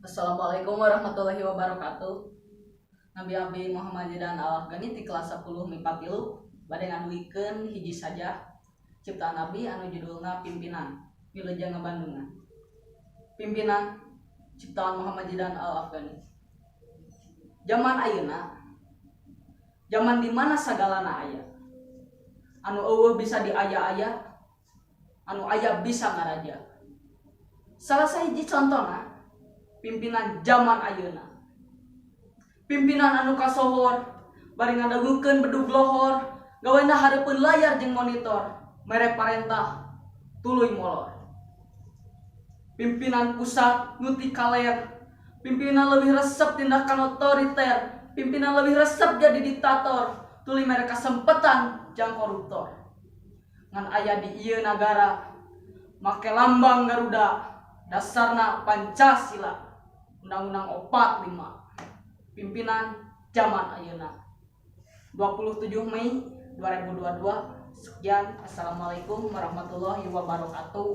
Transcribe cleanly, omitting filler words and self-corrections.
Assalamualaikum warahmatullahi wabarakatuh. Nami abdi Muhammad Zidan Al Afghani ti kelas 10 MIPA 3 bade ngadugikeun hiji sajak ciptaan abdi anu judulna Pimpinan, Wilujeng Ngabandungan. Pimpinan, ciptaan Muhammad Zidan Al Afghani. Zaman ayeuna, zaman di mana sagalana aya. Anu euweuh bisa diaya-aya, anu aya bisa ngaraja. Salah sahiji contona pimpinan zaman ayeuna. Pimpinan anu kasohor bari ngadagukeun bedug lohor, gawena hareupeun layar jeung monitor, mere parentah tuluy molor. Pimpinan pusat nu ti kaler, pimpinan lebih resep tindakan otoriter, pimpinan lebih resep jadi diktator, tuluy mere kasempetan jang koruptor. Ngan aya di ieu nagara make lambang Garuda, dasarna Pancasila, Undang-Undang 45. Pimpinan zaman ayeuna. 27 Mei 2022. Sekian, assalamualaikum warahmatullahi wabarakatuh.